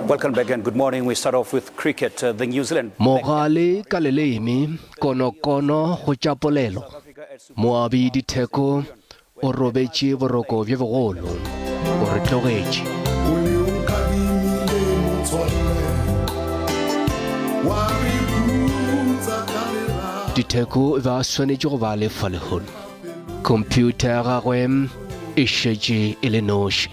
Welcome back and good morning. We start off with cricket. Uh, the New Zealand Mogale ka leleme, konokono go tša polelo. Moabi Ditheko o robetše boroko bjo bogolo, o re tlogetše. O ne o nkadimile motswalle, wa re putsa ka lerato. Ditheko o be a swanetše go ba a le fa lehono. Computer ya gagwe e šetše e le noši.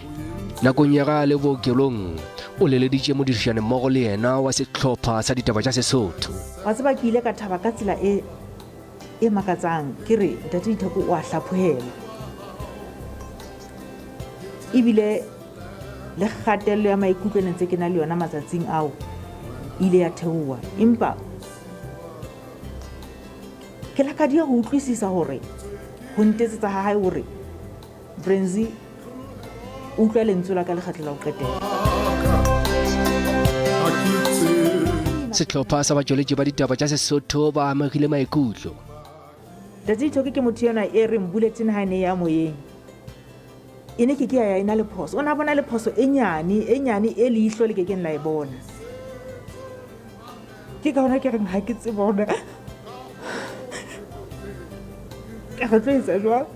Nakong ya ge a le bookelong, o leleditše modirišanimmogo le yena wa sehlopha sa ditaba tša Sesotho. Wa tseba ke ile ka thaba ka tsela e e makatsang ke re ntate Ditheko o a hlaphogelwa ebile le kgatello ya maikutlo ne ntse ke na le yona matsatsing ao e ile ya theoha empa ke lakadia go utlwisisa gore go ntetsetsa ga gae gore Brenzy utlwa lentswe la ka lekgetlo la go qetela. Sehlopha sa batšweletši ba ditaba tša Sesotho ba amegile maikutlo. Ntate Dithoke ke motho enwa e reng bulletin ha e ne e ya moyeng e ne ke ke ya ya e na le phoso. O ne a bona le phoso e nyane e nyane e leihlo le ke keng la e bona. Ke ka hona ke reng ha ke tsebe hore re tlo etsa jwang.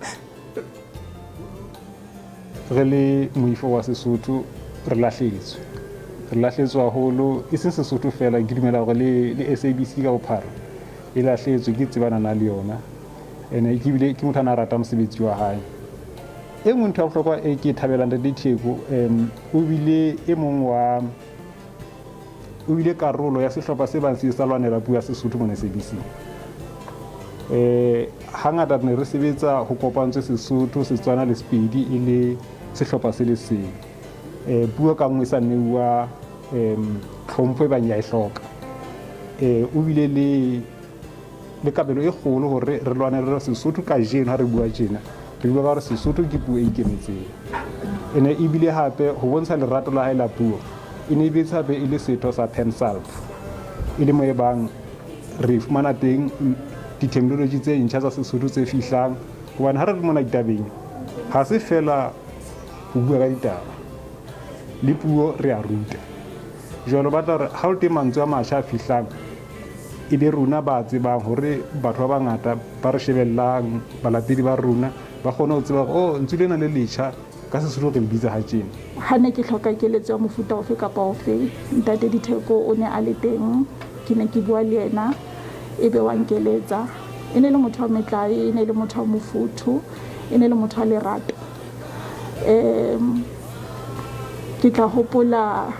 Re le moifo wa Sesotho re lahletswe. Re lahletswe haholo, e seng Sesotho fela, ke dumela hore le, le SABC ka bophara e lahletswe ke tsebana na le yona. Ene ke bile ke motho a na rata mosebetsi wa hae. E nngwe ntho ya bohlokwa e ke e thabelang Ntate Theko, um o bile e mong wa O bile karolo ya sehlopha se bang se sa lwanela puo ya Sesotho mona SABC. Eh, hangata re ne re sebetsa ho kopantswe Sesotho, Setswana le Sepedi e le sehlopha se le seng. Eh, puo ka nngwe e sa neuwa um tlhompho e bang ya e hloka. Eh, o bile le le kabelo e kgolo hore re lwanele Sesotho kajeno ha re bua tjena re bua ka hore Sesotho ke puo e ikemetseng. Ene ebile hape ho bontsha lerato la hae la puo e ne e betse hape e le setho sa PanSALB e le mo e bang re fumana teng di-terminology tse ntjha tsa Sesotho tse fihlang hobane ha re le mona ditabeng ha se fela ho bua ka ditaba le puo re a ruta. Jwale o batla hore ha o teng mantswe a matjha a fihlang e be rona ba tsebang hore batho ba bangata ba re shebellang, balatedi ba rona ba kgone ho tseba hore oh ntswe lena le letjha ka Sesotho re le bitsa ha tjena. Ha ne ke hloka keletso ya mofuta ofe kapa ofe, Ntate Ditheko o ne a le teng. Ke ne ke bua le yena ebe wa nkeletsa. E ne e le motho wa metlae, e ne e le motho wa mofuthu, e ne e le motho wa lerato. Um ke tla hopola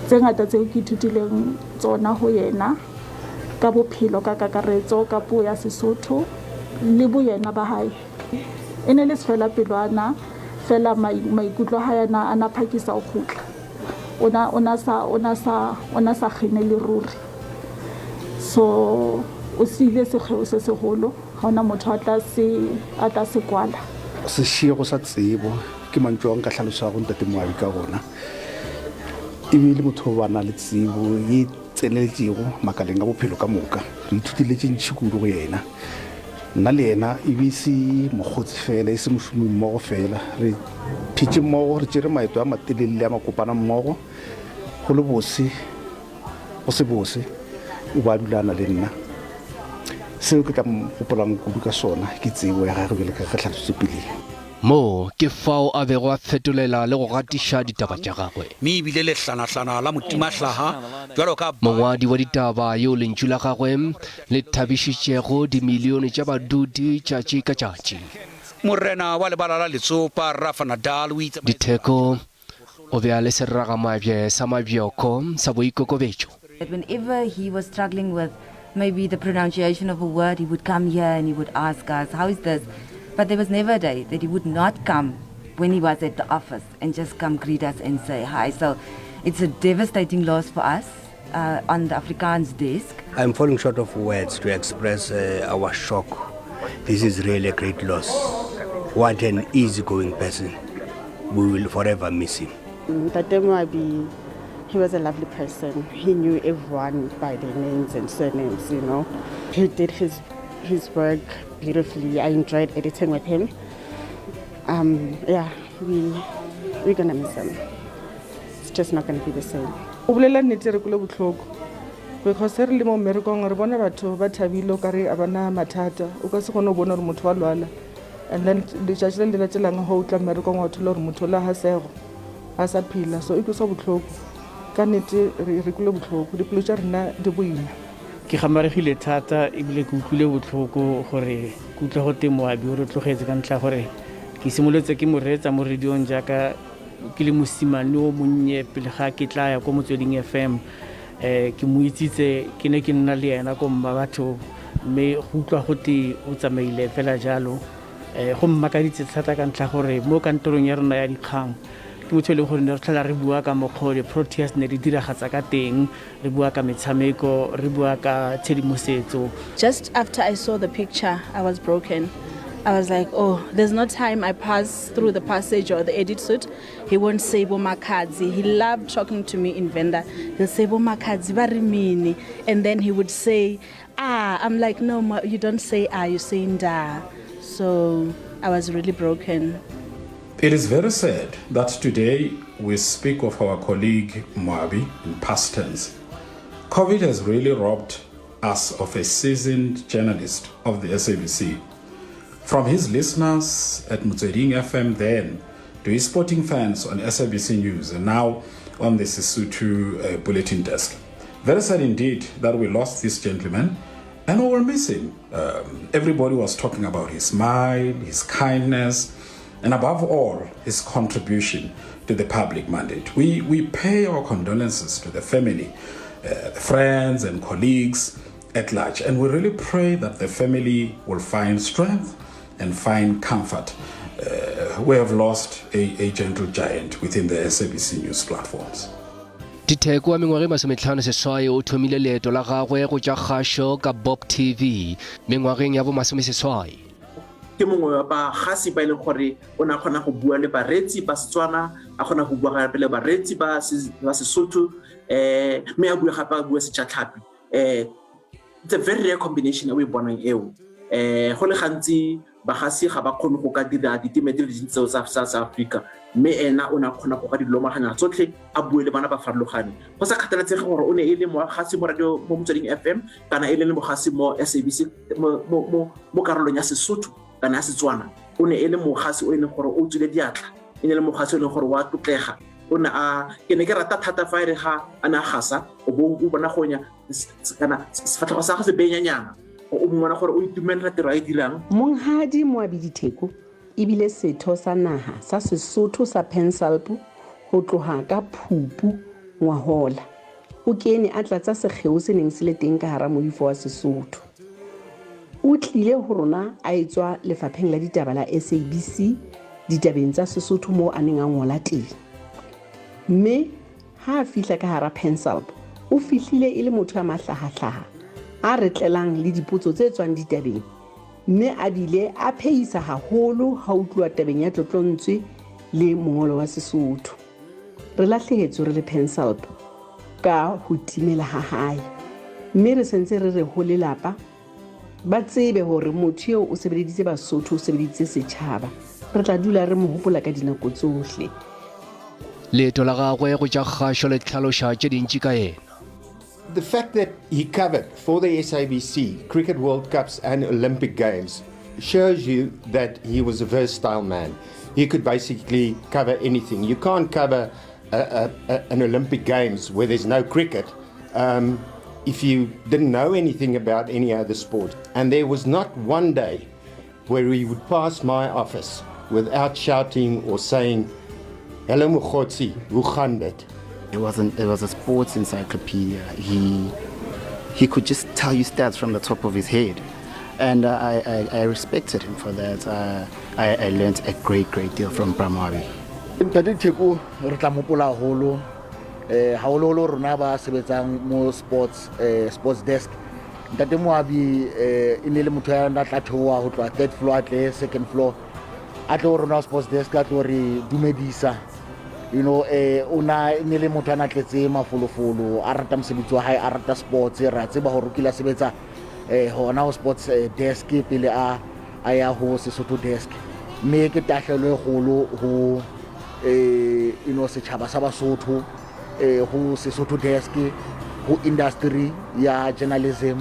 tse ngata tseo ke ithutileng tsona ho yena ka bophelo ka kakaretso, ka puo ya Sesotho le boyena ba hae. E ne le sefela pelwana fela maikutlo a hae a na phakisa ho kgutla. O na o na sa o na sa o na sa kgene le ruri. So o siile sekgeo se seholo. Ga ona motho a tla se, a tla se kwala. Sešego sa tsebo ke mantšu ao nka hlalosago Ntate Moabi ka gona. E be e le motho wa na le tsebo ye tseneletšego makaleng a bophelo ka moka. Re ithutile tše ntši kudu go yena. Nna le yena e be e se mokgotsi fela, e se mošomi mmogo fela. Re phetše mmogo, re tšere maeto a matelele le a makopana mmogo, go le bose. Go se bose, o be a dula a na le nna. Seo ke tla mo gopolang kudu ka sona ke tsebo ya gagwe bjalo ka ge re hlalositše peleng. Mo ke fao a bego a fetolela le go gatiša ditaba tša gagwe. Mme e bile lehlanahlana la motimahlaga bjalo ka. Mongwadi wa ditaba yo lentšu la gagwe le thabišitšego dimilione tša badudi tšatši ka tšatši. Morena wa lebala la letsopa, Rafa Nadal, o itse. Ditheko O be a le seragamabje sa mabjoko sa boikokobetšo. That whenever he was struggling with maybe the pronunciation of a word, he would come here and he would ask us, how is this? But there was never a day that he would not come when he was at the office and just come greet us and say hi. So it's a devastating loss for us uh, on the Afrikaans desk. I'm falling short of words to express uh, our shock. This is really a great loss. What an easygoing person. We will forever miss him. Ntate Moabi, he was a lovely person. He knew everyone by their names and surnames, you know. He did his, his work beautifully. I enjoyed editing with him. Um, yeah, we, we're gonna miss him. just not going to be the same. O bolela nnete re kwele bohloko because ge re le mo mmerekong re bona batho ba thabile o kare a bana mathata o ka se kgone go bona gore motho wa lwala and then letšatši le le latelang go o tla mmerekong wa thola gore motho la gasego a sa phela so e kwesa bohloko ka nnete re kwele bohloko dipelo tša rena di boima. Ke gamaregile thata ebile ke utlwile botlhoko gore ke utlwa go te moabi o re tlogetse ka ntlha gore ke simolotse ke mo reetsa mo radiong jaaka ke le mosimane o monnye pele ga ke tla ya ko Motsweding FM. Um ke mo itsitse ke ne ke nna le ena ko Mmabatho mme go utlwa go te o tsamaile fela jalo um go mmakaditse thata ka ntlha gore mo kantorong ya rona ya dikgang ke motho e leng gore ne re tlhola re bua ka mokgwa di-Proteas ne di diragatsa ka teng, re bua ka metshameko, re bua ka tshedimosetso. Just after I saw the picture, I was broken. I was like, oh, there's no time I pass through the passage or the edit suite. He won't say bo Makhadzi. He loved talking to me in Venda. He'll say bo Makhadzi ba re mini. And then he would say, ah. I'm like, no, ma, you don't say ah, you say nda. So I was really broken. It is very sad that today we speak of our colleague Moabi in past tense. COVID has really robbed us of a seasoned journalist of the SABC. From his listeners at Motsweding FM then, to his sporting fans on SABC News and now on the Sesotho Bulletin Desk. Very sad indeed that we lost this gentleman and we will miss him. Everybody was talking about his smile, his kindness, and above all, his contribution to the public mandate. We pay our condolences to the family, the friends and colleagues at large, and we really pray that the family will find strength and find comfort. We have lost a gentle giant within the SABC News platforms. Ditheko wa mengwaga e 58 o thomile leeto la gagwe go tša kgašo ka Bop TV mengwageng ya bo 80. Ke mongwe wa bagasi ba e leng gore o ne a kgona go bua le bareetsi ba Setswana, a kgona go bua gape le bareetsi ba Sesotho, um mme a bua gape a bua Sejatlhapi. Um it's a very rare combination e o e bonang eo. Um go le gantsi bagasi ga ba kgone go ka dira diteme di le dintsi tseo tsa South Africa, mme ena o ne a kgona go ka di lomaganya tsotlhe a bue le bana ba farologane, go sa kgathaletsege gore o ne e le mogasi mo radio mo Motsweding FM kana e le mogasi mo SABC mo karolong ya Sesotho kana ya Setswana. O ne e le mogasi o e leng gore o tswile diatla, e ne e le mogasi o e leng gore wa tlotlega. O ne a ke ne ke rata thata fa e re ga a ne a gasa o bo o bona gonya kana sefatlhego sa gagwe se benyanyana, o mmona gore o itumelela tiro a e dirang. Monghadi Moabi Ditheko e bile setho sa naha sa Sesotho sa PanSALB ho tloha ka Phupu ngwahola. O kene a tlatsa sekgeo se neng se le teng ka hara moifo wa Sesotho. O tlile ho rona a etswa lefapheng la ditaba la SABC ditabeng tsa Sesotho moo a neng a ngola teng. Mme Ha a fihla ka hara PanSALB, o fihlile e le motho ya mahlahahlaha, a re tlelang le dipotso tse tswang ditabeng mme a bile a phehisa haholo ha ho tluwa tabeng ya tlotlontswe le mongolo wa Sesotho. Re lahlehetswe re le PanSALB ka ho timela ha hae mme re sentse re re ho lelapa ba tsebe hore motho eo o sebeleditse Basotho, o sebeleditse setjhaba. Re tla dula re mo hopola ka dinako tsohle. Leeto la gagwe go tša kgašo le hlaloša tše dintši ka yena. The fact that he covered for the SABC Cricket World Cups and Olympic Games shows you that he was a versatile man. He could basically cover anything. You can't cover an Olympic Games where there's no cricket if you didn't know anything about any other sport. And there was not one day where he would pass my office without shouting or saying, Hello Mogotsi, hoe gaan dit? It wasn't, it was a sports encyclopedia. He could just tell you stats from the top of his head. And I respected him for that. I learned a great, great deal from Bra Moabi. Ntate Theko re tla mopola haholo, haholoholo rona ba sebetsang mo sports desk. Ntate Moabi e ne le motho ya na tla theoha ho tloha third floor a tle second floor, a tle ho rona sports desk a tlo re dumedisa. O na e ne le motho a na tletse mafolofolo, a rata mosebetsi wa hae, a rata sports. Re a tseba hore o kile a sebetsa hona ho sports desk pele a ya ho Sesotho desk, mme ke tahlehelo e kgolo ho setjhaba sa Basotho. eh, go Sesotho desk go industry ya journalism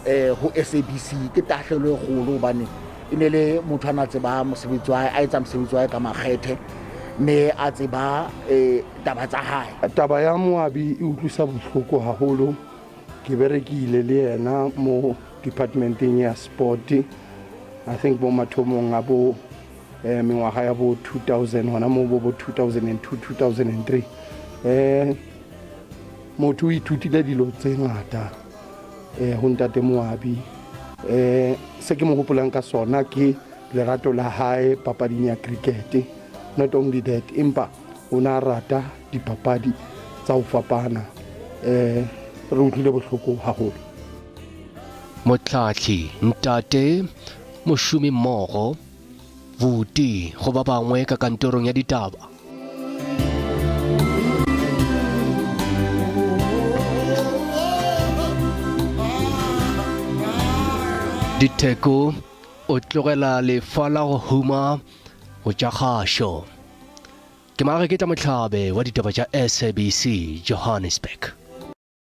eh, go SABC ke tahlelo e kgolo gobane e ne le motho a na tseba mosebetsi wa a etsa mosebetsi wa hae ka makgethe mme a tseba eh, taba tsa hae. Taba ya Moabi e utlwisa bohloko haholo. Ke berekile le yena mo departmenteng ya sport I think mo mathomong a bo eh, mengwaga ya bo 2000 gona mo bo bo 2002 2003 eh motho o ithutile dilo tse ngata eh ho ntate Moabi eh se ke mo hopolang ka sona ke lerato la hae papading ya cricket not only that empa o ne a rata dipapadi tsa ho fapana eh re utlwile bohloko haholo. Mohlahli, ntate, mošomimmogo, buti go ba bangwe ka kantorong ya ditaba. Ditheko o tlogela lefa la go huma go tša kgašo. Ke Mareketla Mohlabe wa ditaba tša SABC, Johannesburg.